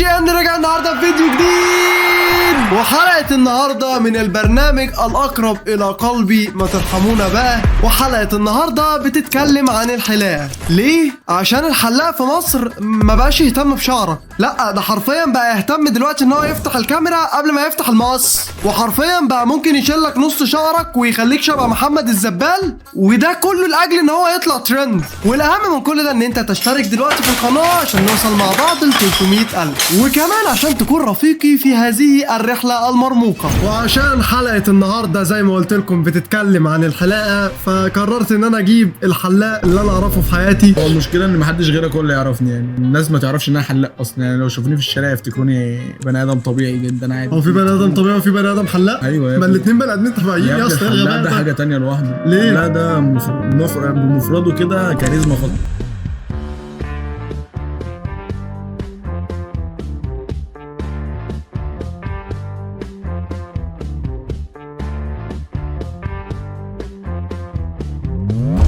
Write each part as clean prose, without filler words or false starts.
جي ان رجع النهارده بفيديو جديد، وحلقه النهارده من البرنامج الاقرب الى قلبي ما ترحمونا بقى. وحلقه النهارده بتتكلم عن الحلاقة. ليه؟ عشان الحلاق في مصر ما بقاش يهتم بشعرك، لا ده حرفيا بقى يهتم دلوقتي ان هو يفتح الكاميرا قبل ما يفتح المقص، وحرفيا بقى ممكن يشيلك نص شعرك ويخليك شبه محمد الزبال، وده كله لاجل ان هو يطلع ترند. والاهم من كل ده ان انت تشترك دلوقتي في القناة عشان نوصل مع بعض ل 300,000، وكمان عشان تكون رفيقي في هذه الرحلة المرموقه. وعشان حلقة النهارده زي ما قلت لكم بتتكلم عن الحلاقة، فقررت ان انا اجيب الحلاق اللي انا اعرفه في حياتي. هو المشكلة ان محدش غيرك هو اللي يعرفني، يعني الناس ما تعرفش ان انا حلاق اصلا. يعني لو شافوني في الشارع يفتكروني بني ادم طبيعي جدا عادي. هو في بني ادم طبيعي وفي بني ادم حلاق؟ ايوه يا ما ابني. الاثنين بني ادمين طبيعيين يا يا ابني اسطى. إيه الحلاق الغباء ده حاجة تانية لوحده. ليه؟ لا ده بمفرده كده كاريزما خالص.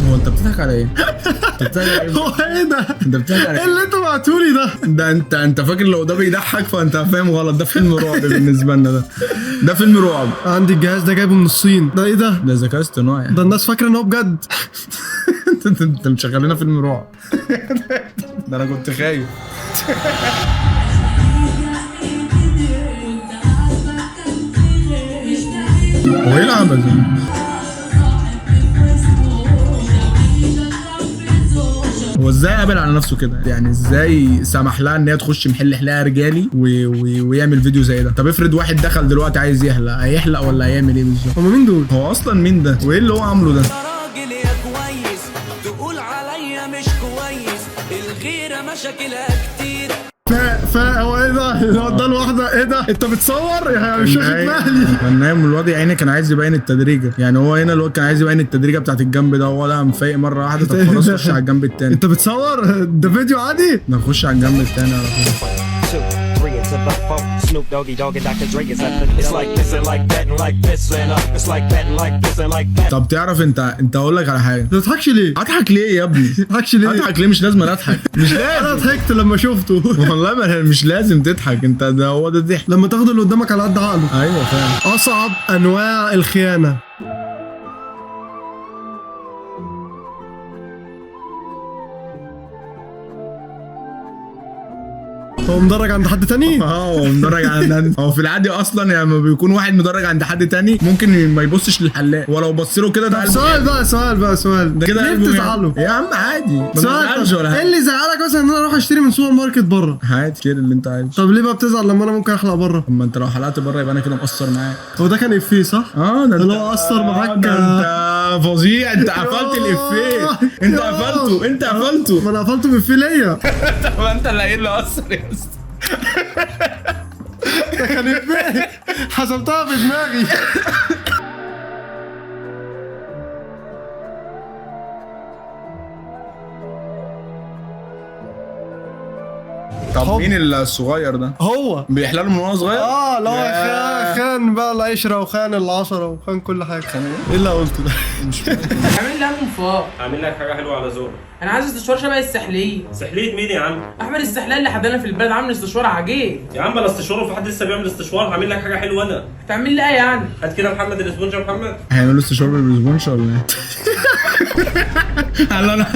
هو انت بتضحك على ايه؟ انت بتضحك على ايه؟ هو ايه ده؟ انت بتضحك على ايه ايه؟ اللي انت بعتولي ده؟ ده انت فاكر لو ده بيضحك فانت فاهم غلط. ده فيلم رعب بالنسبة لنا، ده فيلم رعب. عندي الجهاز ده جايبه من الصين. ده ايه ده؟ ده ذكاء اصطناعي. ده الناس فاكره ان هو بجد. انت مشغل لنا فيلم رعب. ده انا كنت خايف. هو ايه العبث ده؟ هو ازاي قابل على نفسه كده؟ يعني ازاي سمح لها ان هي تخش محل حلاقه رجالي ويعمل فيديو زي ده؟ طب افرض واحد دخل دلوقتي عايز يحلق، هيحلق ولا هيعمل ايه بالظبط؟ هما مين دول؟ هو اصلا مين ده؟ وايه اللي هو عامله ده؟ يا راجل يا كويس تقول عليا مش كويس، الغيرة مشاكلها كتير. فا هو ايه ده؟ هو ده الواحدة ايه ده؟ انت بتصور؟ يا مش واخد بالي. النايم الواد يا عيني كان عايز يبين التدريجه، يعني هو هنا الواد كان عايز يبين التدريجه بتاعت الجنب ده، هو لا مفايق مرة واحدة. طب خلاص خش على الجنب التاني. انت بتصور؟ ده فيديو عادي؟ نخش على الجنب التاني على طول. 2, 3 into the 4. Snoop Doggy Dogg and Dr. Dre is at the. It's like this and like that and like this and it's like that and like this and like that. طب تعرف انت اقول لك على حاجة. ما تضحكش ليه؟ اضحك ليه يا ابني؟ تضحكش ليه؟ اضحك ليه؟ مش لازم اضحك، مش انا لازم. ضحكت لما شفته. والله ما مش لازم تضحك انت، ده هو ده الضحك. لما تاخد اللي قدامك على قد عقله. ايوه فعلا. اصعب انواع الخيانة. هو مدرج عند حد تاني؟ اه هو مدرج عند، هو في العادي اصلا يعني لما بيكون واحد مدرج عند حد تاني ممكن ما يبصش للحلاق، ولو بص له كده ده قلبه سؤال بقى سؤال بقى سؤال. ده كده ليه قلبه بتزعله؟ يا عم عادي، ما سؤال بنزعلش ولا ايه حاجة. اللي زعلك مثلا ان انا اروح اشتري من سوبر ماركت بره؟ عادي شيل اللي انت عايزه. طب ليه بقى بتزعل لما انا ممكن احلق بره؟ اما انت لو حلقت بره يبقى انا كده مقصر معاك. هو ده كان افيه صح؟ اه ده اللي هو قصر معاك. ده انت فظيع، انت قفلت الافيه، انت قفلته، انت قفلته. ما انا قفلته بافيه ليا. طب انت اللي قايل له قصر يا اسطى. ده كان افيه حسبتها في دماغي. طب مين الصغير ده؟ هو بيحلق له من وهو صغير؟ اه لا يا. خان بقى العشرة وخان العشرة وخان كل حاجة. ايه اللي قلته ده؟ عامل لي هم فاق. عامل لك حاجة حلوة على ذوقك. انا عايز استشوار شبه السحليه. سحليه مين يا عم؟ احمد السحليه اللي حدانا في البلد عامل استشوار عجيب. يا عم بلا استشوار، وفي حد لسه بيعمل استشوار؟ هعمل لك حاجة حلوة انا. هتعمل لي ايه يعني؟ هات كده محمد الاسبونج يا محمد. هيعملوا استشوار بالاسبونج ولا ايه؟ قال انا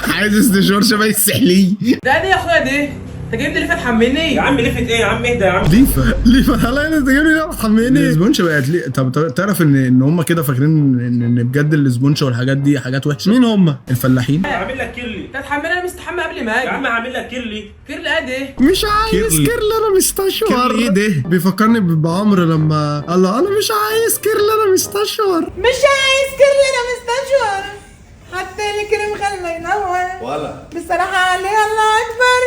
عايز استشوار شبه السحليه. ده دي يا اخويا دي انت جايب لي لفه تحملني؟ يا عم لفت ايه يا عم؟ اهدى يا عم. ليفه ليه هلا انت جايب لي ليه تحملني؟ الاسبونج بقت ليه؟ طب تعرف ان هم كده فاكرين ان بجد الاسبونج والحاجات دي حاجات وحشة؟ مين هم؟ الفلاحين. هعمل لك curly انت هتحملني؟ انا مستحمى قبل ما يا اجي. عم، هعمل لك curly. curly قد ايه؟ مش عايز curly. curly انا مستشور. curly ايه ده؟ بيفكرني بعمرو لما قال له انا مش عايز curly انا مستشور. مش عايز curly انا مستشور، حتى الكريم خلى ينور ولا بصراحة عليه الله أكبر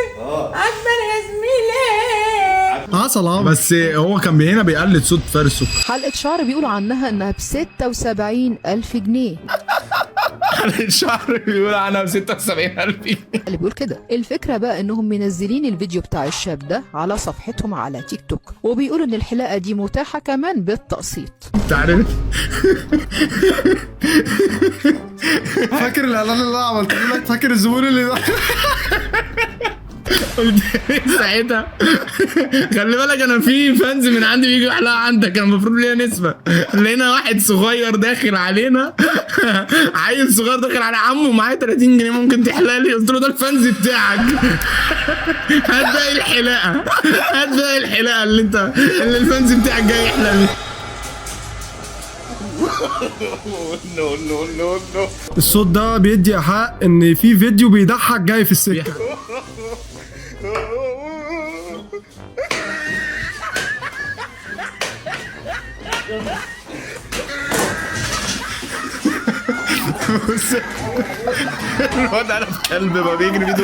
أكبر يا زميلي. عسل عمرو. بس هو كان هنا بيقلد صوت فارسو. حلقة شعر بيقولوا عنها انها ب 76,000 جنيه. حلقة شعر بيقول عنها ب 76,000 جنيه. اللي بيقول كده. الفكرة بقى انهم منزلين الفيديو بتاع الشاب ده على صفحتهم على تيك توك، وبيقولوا ان الحلاقة دي متاحة كمان بالتقسيط. انت عارف فاكر الاعلان اللي انا عملته لك؟ فاكر الزبون اللي ده؟ قلت ساعتها خلي بالك انا في fans من عندي بيجي يحلقوا عندك، انا المفروض ليا نسبه. لقينا واحد صغير داخل علينا، عيل صغير داخل على عمه معاه 30 جنيه ممكن تحلق لي؟ قلت له ده ال fans بتاعك، هات باقي الحلاقة، هات باقي الحلاقة اللي انت اللي ال fans بتاعك جاي يحلق لي. الصوت ده بيدي حق ان في فيديو بيضحك جاي في السكة. الواد انا في قلبي بقى بيجري بيده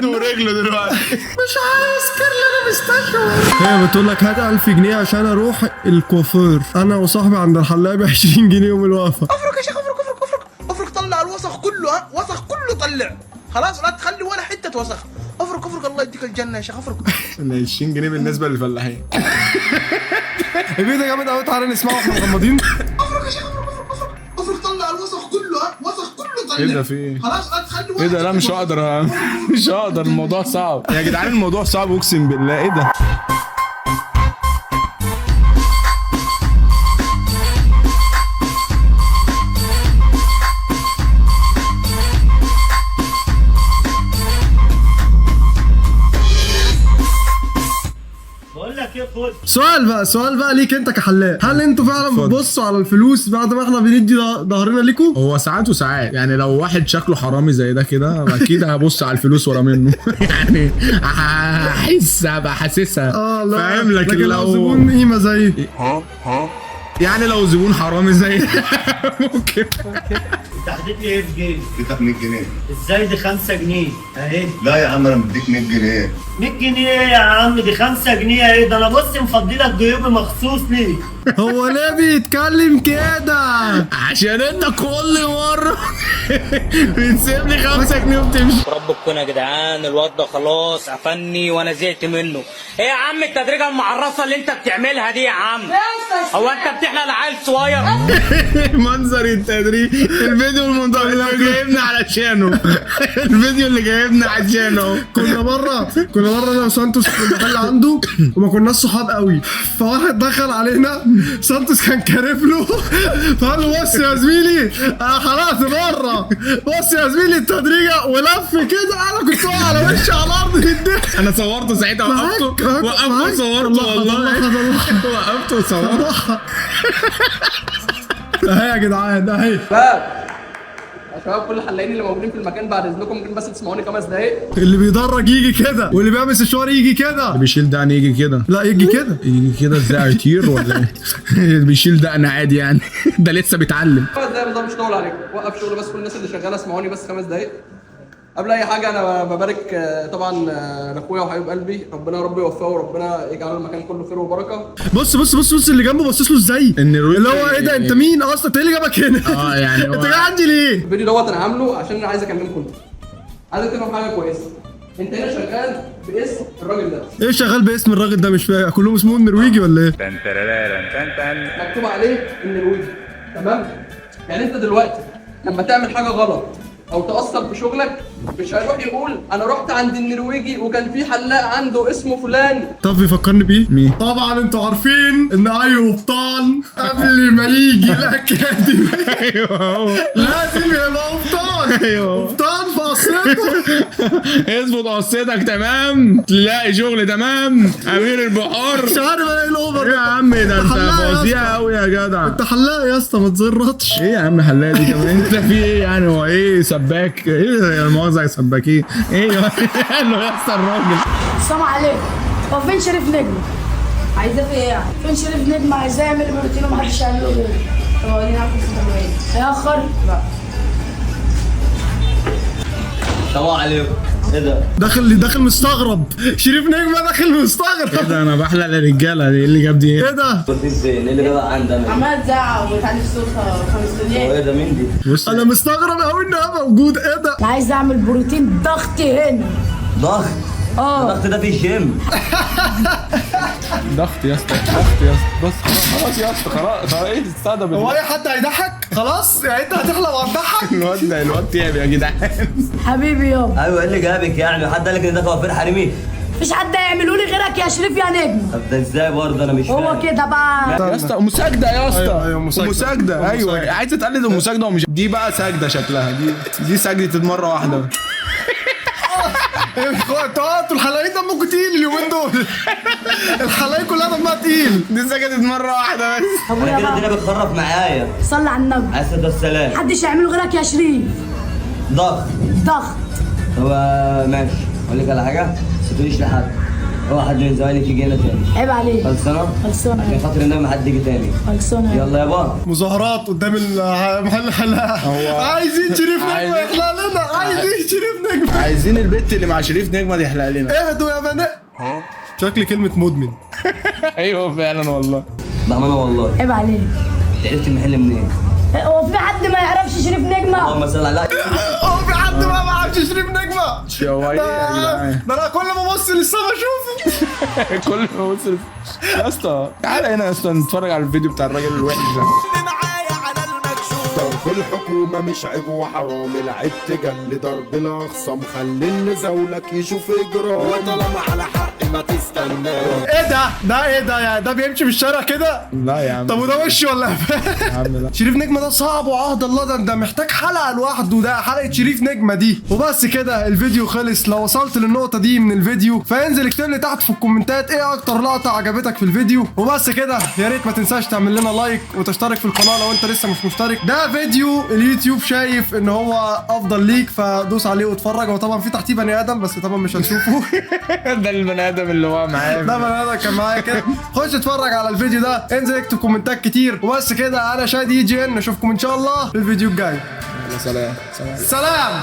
ورجله دلوقتي. مش عايز curly انا مستشفى. هي بتقول لك هات 1000 جنيه عشان اروح الكوافير، انا وصاحبي عند الحلاق ب 20 جنيه يوم الوقفة. افرك يا شيخ، افرك افرك افرك افرك، طلع الوسخ كله، ها وسخ كله طلع، خلاص لا تخلي ولا حتة وسخ. افرك افرك، الله يديك الجنة يا شيخ، افرك. ال 20 جنيه بالنسبة للفلاحين. الفيديو ده جامد قوي، تعالى نسمعه واحنا مغمضين. افرك يا شيخ، افرك افرك افرك افرك، طلع الوسخ كله، ها وسخ كله طلع. ايه ده في ايه؟ خلاص لا تخلي ولا ايه ده؟ لا مش هقدر، مش هقدر، الموضوع صعب يا جدعان، الموضوع صعب اقسم بالله. ايه ده؟ سؤال بقى، سؤال بقى ليك انت كحلاق، هل انتوا فعلا بتبصوا على الفلوس بعد ما احنا بندي ظهرنا ليكوا؟ هو ساعات وساعات يعني، لو واحد شكله حرامي زي ده كده اكيد هبص على الفلوس ورا منه. يعني هحس، هبقى حاسسها. لا فاهم؟ لكن لو زبون قيمة زي يعني لو زبون حرامي زي ممكن. انت حطيت لي ايه في جيبي؟ اديتك 100 جنيه. ازاي دي 5 جنيه اهي؟ لا يا عم انا مديك 100 جنيه. 100 جنيه يا عم؟ دي 5 جنيه اهي، ده انا بص مفضي لك جيوبي مخصوص ليك. هو ليه بيتكلم كده؟ عشان انت كل مرة بتسيب لي 5 جنيه وبتمشي. رب الكون يا جدعان، الواد ده خلاص قفلني وانا زهقت منه. ايه يا عم التدريجه المعرصه اللي انت بتعملها دي يا عم؟ هو انت بتحلق لعيل صغير؟ منظر التدريج، الفيديو المنتج اللي جايبنا علشانه، الفيديو اللي جايبنا عشانه. كنا مرة انا وسانتوس في المحل عنده وما كناش صحاب قوي، فواحد دخل علينا سانتوس كان كارف له، فقال له بص يا زميلي انا حلقت مرة، بص يا زميلي التدريجه، ولف كده انا كنت واقع على وشي على الارض في الضحك. انا صورته ساعتها، وقفته وقفته وصورته والله، وقفته وصورته. اهي يا جدعان اهي. يا شباب كل الحلاقين اللي موجودين في المكان بعد اذنكم ممكن بس تسمعوني 5 دقايق. اللي بيدرج يجي كده، واللي بيعمل سشوار يجي كده، اللي بيشيل دقن يجي كده. لا يجي كده، يجي كده ازاي؟ هيطير ولا ايه؟ اللي بيشيل دقن عادي يعني، ده لسه بيتعلم. 5 دقايق بالظبط، مش هطول عليكم، وقف شغل بس، كل الناس اللي شغالة اسمعوني بس 5 دقايق. قبل اي حاجة انا ببارك طبعا لاخويا وحبيب قلبي، ربنا يا رب يوفقه وربنا يجعل المكان كله خير وبركة. بص بص بص بص اللي جنبه باصص له ازاي، اللي هو ايه ده، انت مين اصلا؟ انت ايه اللي جابك هنا؟ يعني انت جاي عندي ليه؟ الفيديو دوت انا عامله عشان انا عايز اكلمكم انتوا، عايزك تفهم حاجة كويسة. انت هنا شغال باسم الراجل ده. ايه شغال باسم الراجل ده؟ مش فاهم، كلهم اسمهم النرويجي ولا ايه؟ مكتوب عليه النرويجي، تمام؟ يعني انت دلوقتي لما تعمل حاجة غلط او تاثر في شغلك مش هيروح يقول انا رحت عند النرويجي وكان في حلاق عنده اسمه فلان. طب بيفكرني بايه؟ مين؟ طبعا انتوا عارفين ان اي قبطان قبل ما يجي الاكاديمية ايوه هو لازم يبقى قبطان. ايوه قبطان في قصته. اظبط قصتك تمام، تلاقي شغل تمام. امير البحار مش عارف انا ايه ال over يا عم ده انت حلاق يا فظيع قوي يا جدع. انت حلاق يا اسطى، ما تزرطش. ايه يا عم حلاق دي كمان؟ انت في ايه يعني؟ هو ايه سباك؟ ايه يا مؤاخذة سباك ايه؟ ايه يا اسطى الراجل؟ السلام عليكم. هو فين شريف نجم؟ عايزاه في ايه يعني؟ فين شريف نجم؟ عايزاه يعمل بروتين ومحدش يعمله غيره. طب هو ليه نعرف في هيأخر؟ لا. السلام عليكم. ايه ده؟ داخل مستغرب، شريف نجمه داخل مستغرب. ايه ده؟ انا بحلق للرجاله دي، ايه اللي جاب دي؟ ايه ده؟ دي ازاي؟ ايه اللي جاب عندي انا؟ عماله تزعق وبتعلي صوتها فمستنياك. ايه ده مين دي؟ بص انا مستغرب قوي ان انا موجود. ايه ده؟ انا عايز اعمل بروتين ضغط هنا. ضغط؟ اه الضغط ده في الجيم. ضغط يا اسطى، ضغط يا اسطى، بس خلاص يا اسطى، خلاص ايه تستهدى. هو اي حد هيضحك؟ خلاص يعني انت هتخلق وهتضحك. الواد ده الواد تعب يا جدعان. حبيبي يابا. ايوه ايه اللي جابك يعني؟ حد قال لك ان ده كوافير حريمي؟ مفيش حد هيعمله لي غيرك يا شريف يا نجم. طب ده ازاي برضه؟ انا مش فاهم. هو كده بقى يا اسطى. مساجده يا اسطى. ايوه مساجده. ايوه عايزه تقلد المساجده ومش دي بقى ساجدة شكلها، دي سجدة مرة واحدة. انتوا الحلاقين دمكم تقيل اليومين دول. الحلاقين كلها دمها تقيل. دي سجدت مرة واحدة بس. انا كده الدنيا بتخرف معايا. صلي على النبي عليه الصلاة والسلام. محدش يعمله غيرك يا شريف. ضغط ضغط. طب ماشي، اقول لك على حاجة، ما تقوليش لحد، اوعى حد من زمايلك يجي هنا تاني. عيب عليك. خلصانه؟ خلصانه. عشان خاطر النبي ما حد يجي تاني. خلصانه. يلا يابا. مظاهرات قدام محل الحلاقة. عايزين شريف نجمه يحلق لنا، عايزين شريف نجمه، عايزين البت اللي مع شريف نجمه دي يحلق لنا. اهدوا يا بنات. شكل كلمة مدمن. ايوه فعلا والله. بامانه والله. عيب عليك. انت عرفت المحل منين؟ هو في حد ما يعرفش شريف نجمه؟ اللهم صل على. هو في حد ما يعرفش شريف نجمه؟ يا جدعان ده انا كل ما ابص للسما اشوفه. كل ما ابص يا اسطى. تعالى هنا يا اسطى نتفرج على الفيديو بتاع الراجل الوحش ده. في الحكومة مش عيب وحرام، العيب تجلي ضرب الأخصام، خلي اللي زولك يشوف إجرام، وطالما على حق ما تستناه. ايه ده؟ ده ايه ده يعني؟ ده بيمشي في الشارع كده؟ لا يا عم. طب وده وش ولا يا عم؟ لا. شريف نجمة ده صعب وعهد الله، ده محتاج حلقة لوحده، ده حلقة شريف نجمة دي. وبس كده الفيديو خلص. لو وصلت للنقطة دي من الفيديو فانزل اكتب لي تحت في الكومنتات ايه أكتر لقطة عجبتك في الفيديو. وبس كده، يا ريت ما تنساش تعمل لنا like وتشترك في القناة لو أنت لسه مش مشترك. ده فيديو اليوتيوب شايف ان هو افضل ليك فدوس عليه واتفرج. هو طبعا في تحتيه بني ادم بس طبعا مش هنشوفه. ده البني ادم اللي هو معايا، ده بني ادم كان معايا كده. خش اتفرج على الفيديو ده، انزل اكتب كومنتات كتير. وبس كده، انا شادي EGN، اشوفكم ان شاء الله في الفيديو الجاي. سلام سلام سلام.